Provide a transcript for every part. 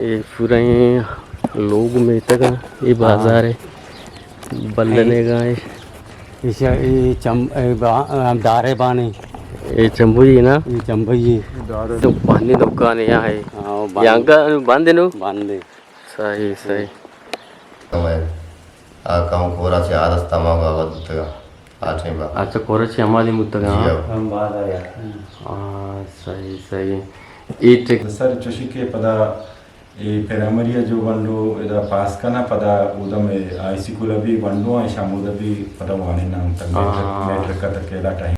اے پوریں لوگ میتگ ءَ، اے بازار ءَ بلنے گا اے۔ ایشا اے چم-، اے با-، دارے بانے۔ اے چمبوئی نا؟ اے چمبوئی۔ تو پانی دکان یہاں ہے۔ ہاں، بند۔ یہاں کا بند ہے نو؟ بند ہے۔ صحیح، صحیح۔ ہمیں آ کہاں کورا چہ آ دست ہما گا آباد بوتگا۔ آ ٹائم با۔ اچھا، کورا چہ ہما دیم بوتگا، جی ہاں؟ ہاں۔ ہاں، صحیح، صحیح۔ اے ٹک- سر چوشی کہ پدا اے پرائمری ءَ جو گونڈو ادا پاس کناں، پدا اودم اے ہائی سکول ءَ بھی گونڈو آں، شمودا بھی پدا وانیناں تک میٹرک، ہاں۔ میٹرک ءَ تک ادا ٹائم۔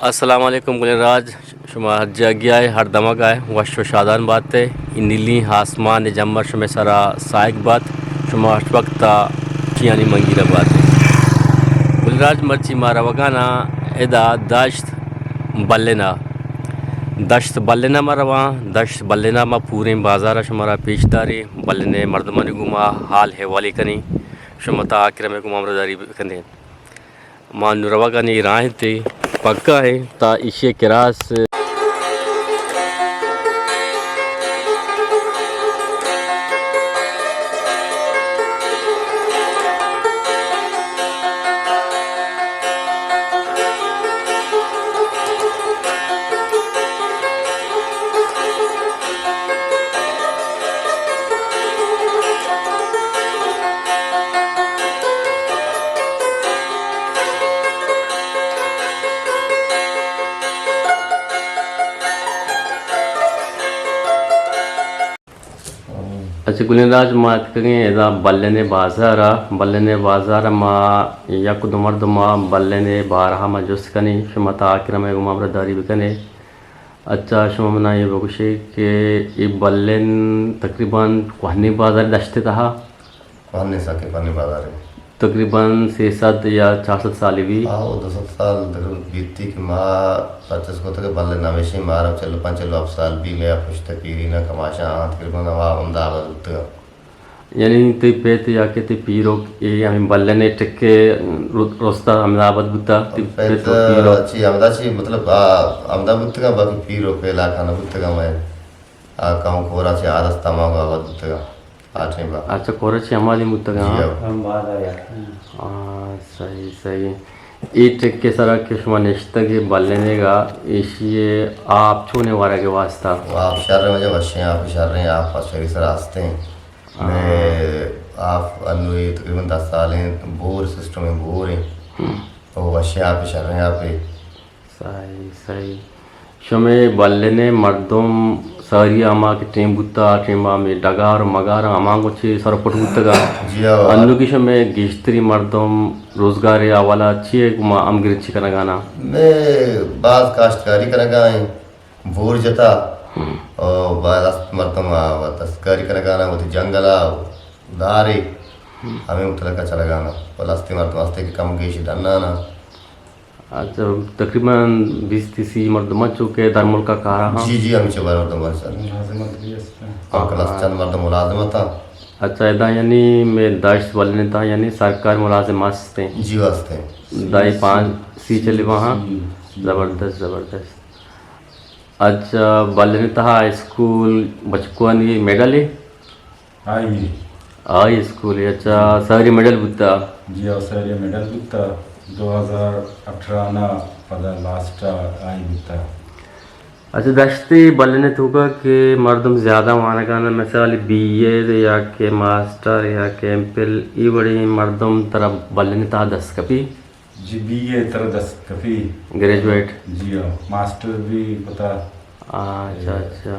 السلام علیکم گلیں راج، شما ہر جاگہ ءَ، ہر دمگ ءَ وش و شادان بات ئے۔ اے نیلیں آسمان ءِ جمر شمئے سرا ساہگ بات، شما ہر وقت ءَ خوشیانی منگیر ءَ بات ئے۔ گلیں راج، مرچی ما روگان آں ادا دشت بلن ءَ۔ دشت بلن ءَ ما رواں، دشت بلن ءَ ما پوریں بازار ءَ شمارا پیش داریں، بلن ءِ مردمانی گوما حال احوالی کنیں، شما تا آکرم ءَ گوما ہمراہداری بکن ئے۔ ما نوں روگانی راہ انت، پکا انت، تا ایشی ءِ کراس۔ اچھا گلیں راج، ما اتکگیں ادا بلن ءِ بازار ءَ۔ بلن ءِ بازار ءَ ما یک دو مردم ءَ بلن ءِ بارہ ءَ ما جست کنیں، شما تا آکرم ءَ گوما ہمراہداری بکن ئے۔ اچھا، شما منا اے بگوش ئے کہ اے بلن تقریباً کوہنیں بازار، دشت ءِ تہا؟ کوہنیں، سکیں کوہنیں بازارے۔ تقریباً سئے سد یا چار سد سالے بی؟ آ، او دو سد سال تقریباً بیتی کہ ما پرچس کتگ، بلے نمیشیں، مارا چل و پنچ چل و ہفت سال بی، مئے پشت پیرین ءَ کماشاں آں، تقریباً ہما ہمدا آباد بوتگاں۔ یعنی تئی پت یا کہ تئی پیرک اے ہمے بلن ءِ ٹک ءَ رو-، رستا، ہمدا آباد بوتا؟ تئی پت پت و پیرک؟ چی ہمدا چی، مطلب، آ، ہمدا بوتگاں، باقی پیرک علاقہ نہ بوتگاں مئے۔ آ کہوں کورا چہ آ دست ہما گوں آباد بوتگاں۔ آ ٹائم ءَ۔ اچھا، کورا چہ ہما دیم بوتگاں؟ جی ہو۔ ہاں، صحیح، صحیح۔ اے ٹک ءِ سرا کہ شما نشتگ ئے بلنے گا، ایشی ءِ آپ چونیں ورگ ءِ واسطہ؟ آپ شر ءِ وجہ، وشیں آپ، شریں آپ، شری سرا ہستیں۔ ہاں۔ مئے آپ انوی تقریباً دس سالیں، بور سسٹم ایں، بور ایں۔ ہم۔ او وشیں آپ، شریں آپ ایں۔ صحیح، صحیح۔ شمئے بلنے مردم ساری ہما کہ ٹیم بوتا، آ ٹیم ءَ ہمے ڈگار و مگار ہمانگو چے سر و پٹ بوتگا۔ جی ہاں۔ انوگی شمئے گیشتری مردم روزگار ءِ حوالہ چی ءَ گما ہمگرنچی کنگانا؟ مئے باز کاشتکاری کنگا ایں، بور جتا، ہم۔ او باز است مردم آ دستکاری کنگانا، وتی جنگل ءَ دارے، ہم۔ ہمے متعلقہ چلگانا۔ پلستی مردم ہستے کہ کم گیش ڈنانا۔ اچھا، تقریباً بیست سی مردم چو کہ در ملک ءَ کارا ہاں؟ جی، جی، ہمے چو بار مردم سر۔ ملازمت بھی است۔ ہاں، کلاس چند مردم ملازمت ہاں۔ اچھا، ادا یعنی مئے دشت بلنے تہا یعنی سرکار ملازم ہستیں؟ جی، ہستیں۔ دائی پانچ سی چلی وہاں؟ جی، جی۔ زبردست، زبردست۔ اچھا، بلنے تہا اسکول بچکوانی میڈل ہے؟ آئی۔ آئی اسکول، اچھا، ساری میڈل بوتا؟ جی ہاں، ساری میڈل بوتا۔ دو ہزار اٹھارہ نا پدا لاسٹ آئی بوتا۔ اچھا، دشتی بلنے توکا کہ مردم زیادہ وانگانا، مثال بی اے یا کہ ماسٹر یا کہ ایم فل، ای وڑی مردم ترا بلنے تہا دست کپی؟ جی، بی اے ترا دست کپی۔ گریجویٹ؟ جی ہاں، ماسٹر بھی پتا۔ اچھا، اچھا۔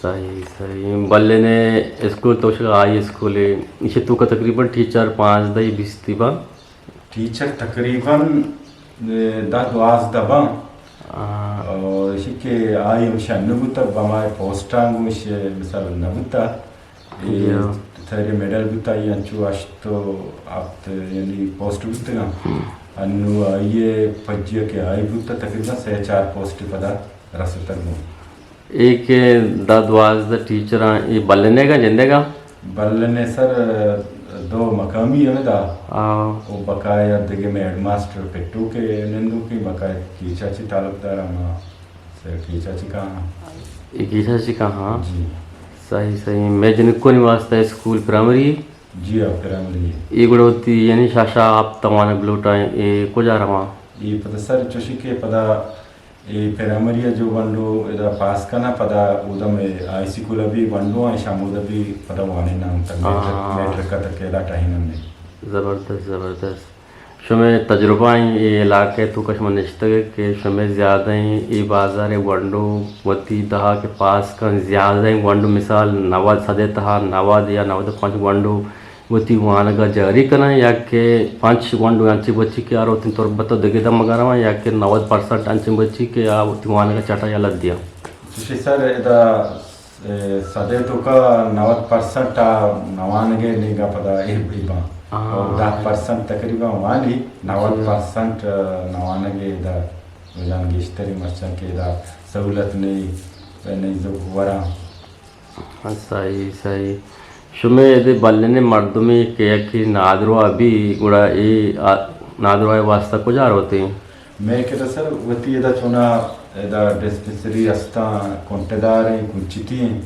صحیح، صحیح۔ بلنے اسکول تو شگا ہائی اسکول ہے۔ ایشی توکا تقریباً ٹیچر پانزدہ بیست با؟ ٹیچر تقریباً، اے، دہ دوازدہ با۔ آ۔ اور ایشی کہ آئی ہمشہ نہ بوتا، بمائے پوسٹاں گوش مثال نہ بوتا۔ اے جی ہاں۔ تھری میڈل بوتا، یا انچو ہشت و ہفت یعنی پوسٹ بوتگاں۔ ہم۔ انو آئی پجیا کہ آئی بوتا تقریباً سہ چار پوسٹ پدا رستگ گوں۔ اے کہ دہ دوازدہ ٹیچراں، اے بلنے گا، جندے گا؟ بلنے سر دو مقامی ہمیں دا۔ آ۔ او بقایا دگہ میں ہیڈ ماسٹر پٹو کے نندو کے بقایا کیچا چی تعلق دار ہما سر کیچا چی کہاں۔ اے کیچا چی کہاں؟ جی۔ صحیح، صحیح۔ مئے جنکانی واسطہ اسکول پرائمری؟ جی ہاں، پرائمری۔ اے گڑا وتی یعنی شاشا آپ توانگ لوٹائیں، اے کجا رواں؟ اے پدا سر چوشی کہ پدا اے پرائمری ءَ جو گونڈو ادا پاس کناں، پدا اودا مئے ہائی سکول ءَ بھی گونڈو آں، ایشاں اودا بھی پدا وانیناں تک میٹرک، آ۔ میٹرک ءَ تک ادا ٹہیناں نے۔ زبردست، زبردست۔ شمئے تجربہ ایں اے علاقہ ءِ توکا شما نشتگ ئے کہ شمئے زیادہ ایں اے بازار ءِ گونڈو وتی تہا کہ پاس کن، زیادہ ایں گونڈو مثال نود، صد ءِ تہا نود یا نود ءُ پنچ گونڈو وتی وانگ ءَ جاری کناں، یا کہ پنچ گونڈو انچیں بچی کہ آ روتیں تربت ءُ دگہ دمگ ءَ رواں، یا کہ نود پرسنٹ انچیں بچی کہ آ وتی وانگ ءَ چٹ ءَ یلہ دیاں۔ چوشیں سر ادا، اے، صد ءِ توکا نود پرسنٹ آ نوانگ ءِ نیمگ ءَ پدا اے، اے باں۔ آ۔ اور دہ پرسنٹ تقریباً وانی، نود پرسنٹ نوانگ ءِ ادا رجحان گیشتر ایں، مرچاں کہ ادا سہولت نئیں، نئیں زوگ وراں۔ ہاں، صحیح، صحیح۔ شمئے ادے بلنے مردمے کہ یکے نادراہ بی، گڑا اے آ-، نادراہ ءِ واسطہ کجا روتیں؟ مئے کہ سر وتی ادا چونا ادا ڈسپنسری استاں، کنٹدار ایں، کنچتی ایں،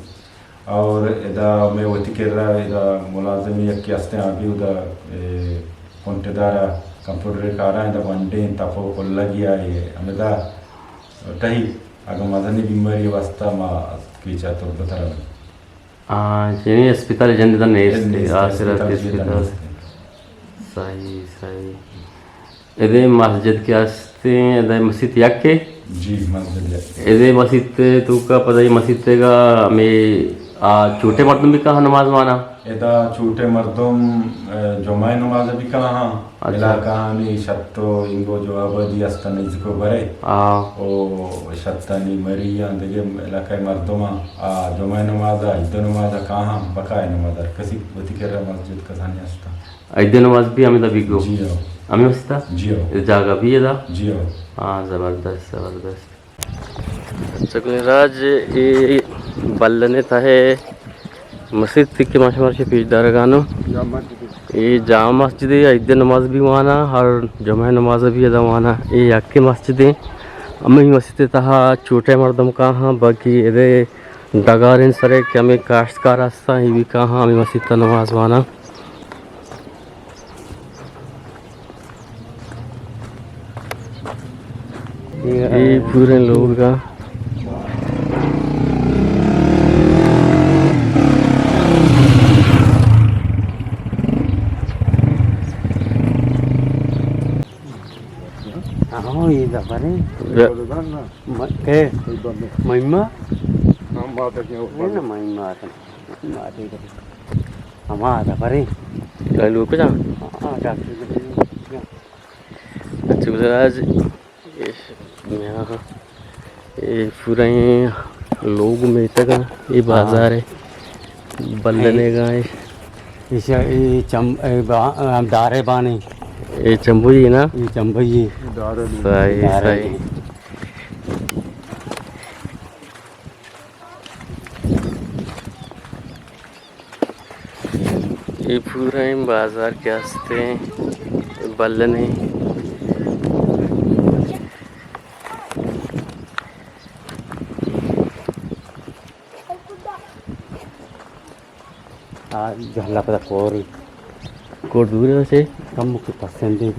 اور ادا مئے وتی کرا ادا ملازمے یکے استیں، آ بی ادا، اے، کنٹدار ءَ کمپیوٹر ءِ کاراں ادا ونڈیں، تپ ءُ کلگی آ اے، ہمدا ٹہی۔ اگاں مزنیں بیماری ءِ واسطہ ما کیچ ءَ تربت ءَ رویں۔ آ، یعنی اسپتال جند ءَ نیست، نیست، آ، صرف اسپتال جند ءَ اسپتال۔ نیست۔ صحیح، صحیح۔ ادے مسجد کہ استیں، ادے مسیت یکے؟ جی، مسجد یکے۔ ادے مسیت توکا پدا اے مسیت ءَ ہمے آ چوٹے مردم بھی کاہاں نماز وانا؟ ادا چوٹے مردم، اے، جمعہ نماز بھی کاہاں۔ اچھا۔ علاقہ آنی شت و اینگو جو آبادی است نزیک و برے۔ آ۔ او شتانی مری آں دگہ علاقہ مردماں آ جمعہ نماز، عید نماز کاہاں، بقائے نماز ہر کسی وتی کرا مسجد کسانی است۔ عید نماز بھی ہمیں دا بیگو؟ جی ہو۔ ہمیں مسجد؟ جی ہو۔ جاگہ بھی ہے دا؟ جی ہو۔ ہاں، زبردست، زبردست۔ اچھا، گلیں راج، اے بلنے تہ ءَ مسیت کہ ما شمارا پیش دارگانوں۔ جامع مسجد۔ اے جامع مسجد اے، عید نماز بھی وانا، ہر جمعہ نماز بھی ادا وانا۔ اے یکے مسجد اے۔ ہمے مسیت تہا چوٹے مردم کاہاں، باقی ادے ڈگاریں سرے کہ ہمے کاشتکار ہستاں، اے بھی کاہاں ہمے مسیت نماز وانا۔ اے پوریں لوگ ءَ۔ ہاں، اے دپریں۔ م-، کہ؟ مہمہ؟ نہ، مہمہ۔ ہما دپریں۔ لوگ کجا؟ ہاں، ڈاکٹر۔ اچھا، گزراج، اے، اے پوریں لوگ میتگ ءَ، اے بازار ءَ، بلنے گا اے۔ ایشا، اے چم-، اے با-، دارے بانے۔ اے چمبوئی نا؟ اے چمبوئی۔ صحیح، دارے۔ صحیح۔ اے پوریں بازار کہ ہستیں بلنے۔ آ، جہلا پدا کوری۔ کور دور ہے سے؟ کم کی پسند ہے۔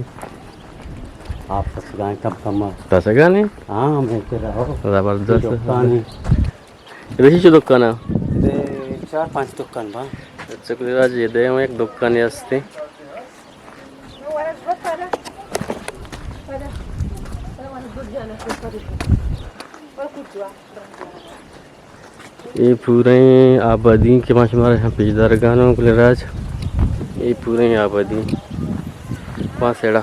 آپ پسگائیں کم کم۔ پسگا نہیں؟ ہاں، میں تو رہو۔ زبردست۔ دکان ہے۔ ادے چی چو دکان ءَ؟ ادے چار پانچ دکان با۔ اچھا، کوئی راج، ادے ہم ایک دکانے ہستے۔ اے پوریں آبادی کہ ما شمارا پیش دارگانوں، گلیں راج۔ اے پوریں آبادی۔ پاس ایڑا۔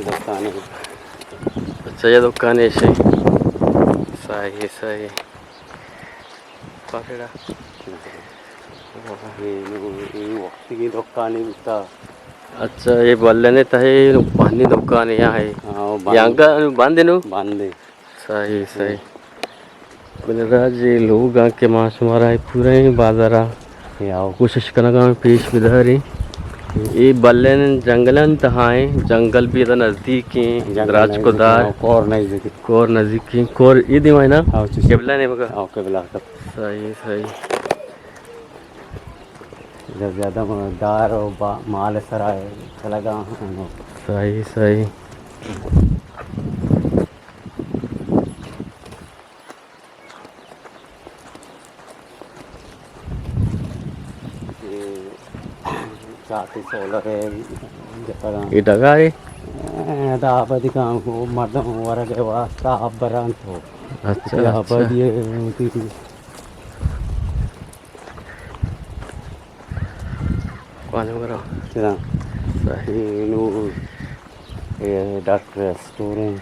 دکان۔ اچھا، یہ دکان ہے، صحیح، صحیح۔ پاسڑا۔ اے نو، اے وقتی کی دکان ہے بوتا۔ اچھا، یہ بلنے تہے نو پانی دکان ہے، یہاں ہے۔ ہاں، وہ بند۔ یہاں کا بند ہے نو؟ بند ہے۔ صحیح، صحیح۔ بلے راج اے لوگ آں کہ ما شمارا اے پوریں بازارا یا کوشش کنگا پیش بداریں۔ اے بلین جنگلانی تہا ایں، جنگل بھی ادا نزدیک ایں، جنگل دراج نزدیک کدار۔ ایں، کور نزدیک۔ کور نزدیک ایں، کور اے دیما ایں نا؟ ہاں، چشی۔ قبلہ نیمگا؟ ہاں، قبلہ۔ صحیح، صحیح۔ ادا زیادہ دار و با-، مال سرا چلگا ایں۔ صحیح، صحیح۔ اے چاتی سولر ایں، جتگاں۔ اے ڈگارے؟ اے، ادا آبادی کا مردم ورگ ءِ واسطہ آپ بران تو۔ اچھا، اے اچھا۔ آبادی ایں، کون ہے برو؟ چرا؟ صحیح۔ اے نو، اے ڈاکٹر اسٹور ایں۔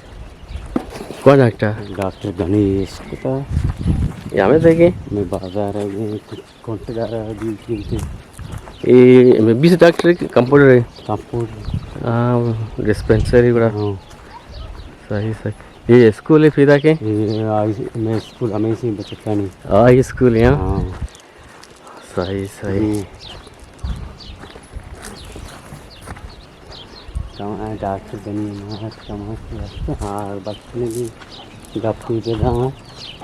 کون ڈاکٹر؟ ڈاکٹر گنیش کتا۔ یہ ہمیں دیکھیں؟ میں بازار ایں، کچھ کنٹدار ایں، بیس دن کے۔ اے، میں بیس ڈاکٹر ایں کہ کمپاؤنڈر ایں؟ کمپاؤنڈر۔ ہاں، ڈسپنسری گڑا۔ ہاں۔ صحیح، صحیح۔ اے اسکول ایں پیداک ایں؟ اے آئی، میں اسکول ہمیشہ بچکانی۔ آئی اسکول ایں، ہاں؟ ہاں۔ صحیح، صحیح۔ ہم۔ کم ڈاکٹر بنی مارت کم ہاں، بچنے بھی گپ کی جگہ ہاں۔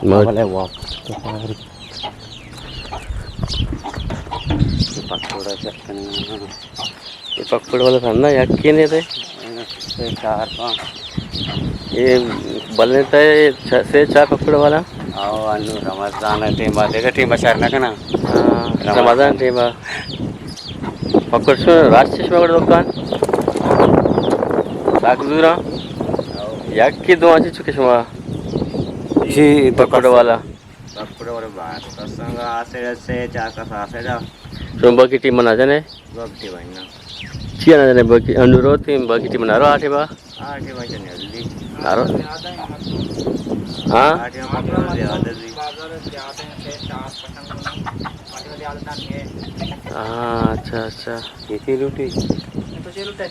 مر- بلے واپس تو پار۔ پکوڑا چکنے۔ اے پکوڑ والا تھا نا، یکے نے تھے؟ سے چار پانچ۔ اے بلے تھے چھ-، سے چار پکوڑ والا؟ آؤ، انو رمضان ٹیم آ، دیکھا ٹیم آ شر نہ کنا۔ ہاں، رمضان۔ رمضان ٹیم آ۔ پکوڑ شو، راج چشمہ گڑ دکان؟ ساک زورا؟ آؤ۔ یکے دو آنچے چکے شما؟ جی، پکوڑ والا۔ پکوڑ والا بات۔ پسنگ آسے سے چار کا ساسے دا۔ شما باقی ٹیم نہ جنے؟ باقی ٹیم نہ۔ چیا نہ جنے باقی انو روتی باقی ٹیم نہ رو آٹے با؟ آٹے با جنے جلدی۔ نہ رو؟ ہاں؟ آٹے با زیادہ دی۔ ہاں، اچھا، اچھا۔ یہ تھی لوٹی؟ یہ تو چھ لوٹے۔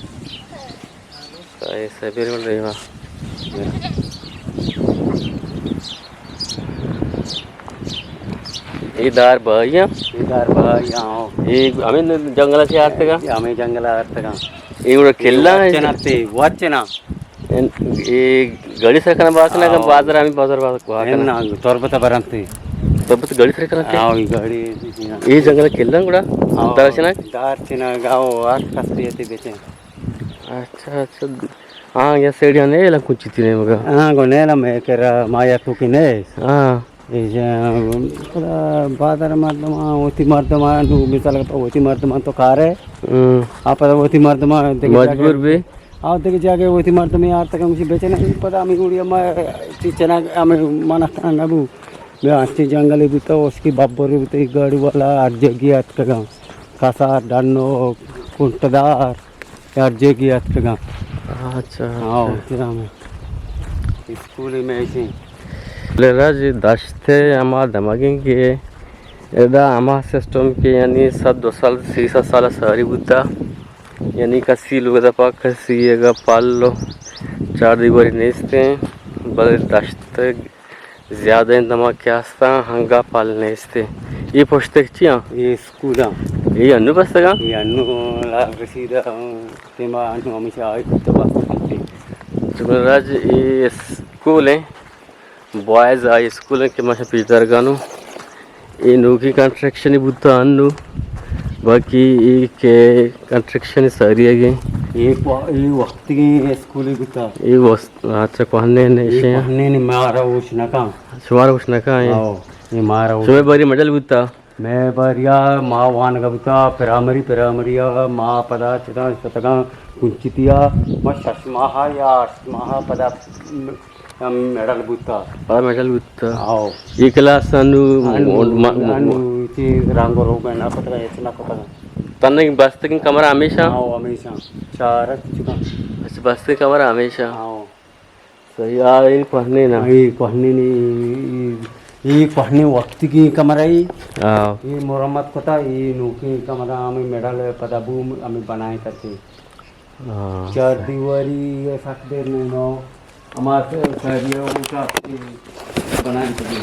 اے سبیر مل رہی ہوا۔ اے دار بھائی ہاں؟ اے دار بھائی ہاں۔ اے ہمیں جنگل سے آتگا؟ اے ہمیں جنگل آتگا۔ اے وڑا کلا ہے؟ وچنا تے، وچنا۔ اے گاڑی سر کنا باکنا، ہاں۔ بازار ہمیں بازار باکنا۔ تربت برنتے۔ تربت گاڑی سر کنا تے؟ ہاں، گاڑی۔ اے جنگل کلا گڑا؟ ہاں۔ دار چنا؟ دار چنا گاؤ آٹھ کستی تے بیچے۔ اچھا، اچھا۔ ہاں، یا سیڑھیاں نیلا کچھ تھی نیمگا۔ ہاں، گو نیلا میں کرا ما یا تو کی نے۔ ہاں۔ اے جا، پدا بازار مردم، ہاں، وتی مردم، ہاں، نو مثال کہ وتی مردم تو کارے۔ ہم۔ آ پدا وتی مردم دیگہ مجبور جاگہ بھی۔ آ دیگہ جاگہ وتی مردم یار تک ہم بیچنا، پدا ہمیں گوڑی ہم چیز چنا ہمیں منع نہ بو۔ میں آستی جنگلی بوتا، اس کی بابر بوتا، گاڑی والا ہر جگہ اتکگا۔ کسار، ڈنو، کنٹدار۔ یار جیگی اتکگاں۔ اچھا، ہاں، اچھا۔ تیرا میں اسکول میں ایسے۔ لے راج دشت ہما دمگیں کہ ادا ہما سسٹم کہ یعنی صد دو سال، سی سد سال ساری بوتا، یعنی کسی لوگ دپا کسی اگا پل و چار دیواری نیستیں، بلے دشت زیادہ انت ہما کہ ہستاں، ہنگا پل نیست۔ اے پشتک چیاں؟ اے اسکولاں۔ اے انو بستگاں؟ اے انو لال رشید ٹیما انو ہمیشہ آئی کتا بستگ انت۔ جمعہ راج اے اسکول ہیں، بوائز ہائی اسکول ہیں کہ ما پیش دارگانو۔ اے نوکی کنسٹرکشن بوتا انو، باقی اے کہ کنسٹرکشن ساری اگے۔ اے کو-، اے وقتی اسکول بوتا۔ اے وس-، اچھا، کوہنین اے ایشی ہیں۔ کوہنین مارا ہوش نہ کن۔ شمارا ہوش نہ کن، اے؟ ہاں، اے مارا ہوش۔ شمے باری مڈل بوتا؟ میں باریا ما وانگا بوتا، پرائمری، پرائمری ما پدا چدا شتگاں کنچتیا، ما شش ماہ یا ہشت ماہ پدا ہم مڈل بوتا۔ پدا مڈل بوتا۔ ہاں۔ اے کلاس انو، انو، ما-، ما-، انو چی رنگ روگن نہ پتہ، ہچ نہ پتہ۔ تنگ بستگیں کمرہ ہمیشہ؟ ہاں، ہمیشہ۔ چار چکا۔ اچھا، بستگیں کمرہ ہمیشہ؟ ہاں۔ صحیح، آ، اے کوہنی نا؟ اے کوہنی نی، اے کوہنی وقتی کی کمرہ ای۔ ہاں۔ اے مرمت کتا، اے نوکی کمرہ ہمیں مڈل پدا بو ہمیں بنائے کرتے۔ ہاں۔ چار دیواری سک دیر نہیں نو۔ ہما ساری ءَ اوشاپ بنائینتگی۔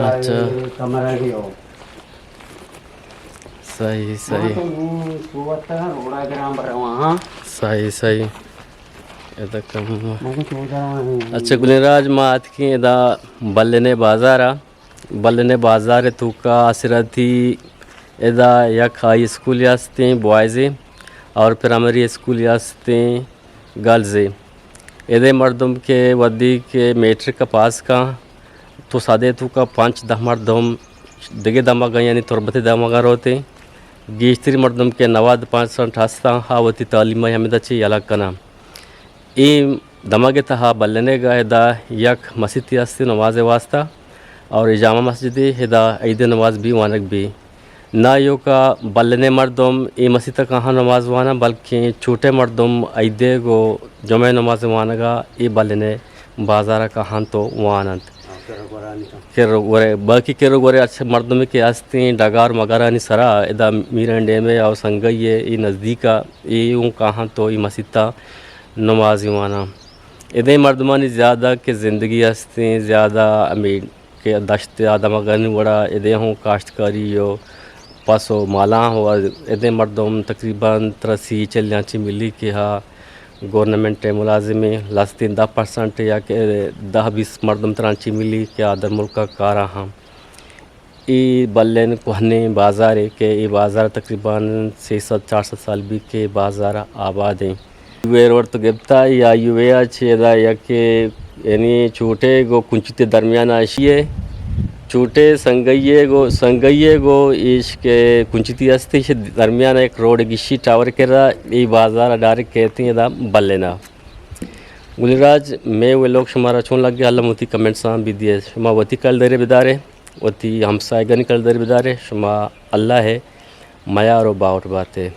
اچھا۔ کمرہ گی ہو۔ صحیح، صحیح۔ صحیح، صحیح۔ ادا کم۔ اچھا، گلیں راج، ما اتکیں ادا بلنے بازار ءَ۔ بلنے بازار ءِ توکا آسراتی ادا یک ہائی اسکولے ہستیں بوائزے اور پرائمری اسکولے ہستیں گرلزے۔ ادے مردم کہ وھدے کہ میٹرک ءَ پاس کاں تو سدے توکا پنچ دہ مردم دگہ دمگاں یعنی تربت ءِ دمگاں روتیں۔ گیشتری مردم کہ نود پنچ پرسنٹ ہستاں، آ وتی تعلیم ءَ ہمدا چہ یلہ کناں۔ اے دمگ ءِ تہا بلنے گا ادا یک مسیتے ہستیں نماز ءِ واسطہ اور اے جامع مسجدے، ادا عید ءِ نماز بھی وانگ بی۔ نا ایوکا بلنے مردم اے مسیت ءَ کاہاں نماز واناں، بلکیں چوٹے مردم عید ءِ گوں جمعہ ءِ نماز وانگ ءَ اے بلنے بازار ءَ کاہاں تو واننت۔ کر و گورے، باقی کر و گورے اچھا مردمے کہ ہستیں ڈگار مگرانی سرا ادا میران ڈیم ءَ او سنگئی ءَ اے نزدیک ءَ اے اوں کاہاں تو اے مسیت ءَ نماز واناں۔ ادے مردمانی زیادہ کہ زندگی ہستیں، زیادہ ہمے کہ دشت ءِ آدمگانی وڑا ادے ہوں کاشتکاری و پس و مالاں ہو ادے مردم تقریباً ترا سی چلیاں چی ملی کہ ہا گورنمنٹ ءِ ملازمیں لستیں دہ پرسنٹ یا کہ دہ بیست مردم ترا چی ملی کہ آ در ملک ءَ کارا ہاں۔ اے بلین کوہنیں بازارے کہ اے بازار تقریباً سے سد چار سد سال بی کہ بازار آبادیں۔ یو اے روڈ تو گپتا یا یو اے ءَ چہ ادا یک یعنی چوٹے گو کنچتی درمیان اشی ہے۔ چوٹے سنگئیے گو، سنگئیے گو ایش کہ کنچتی ہستی، ایش درمیان یک روڈ گشی ٹاور کرا، اے بازار ڈائریکٹ کہتے ہیں ادا بلنا۔ گل راج، میں وہ لوگ شمارا چون لگے، اللہ موتی کمنٹس آن بھی دیے۔ شما وتی کل درے بدارے، وتی ہمسائگانی کل درے بدارے، شما اللہ ہے، میار و باوٹ باتے۔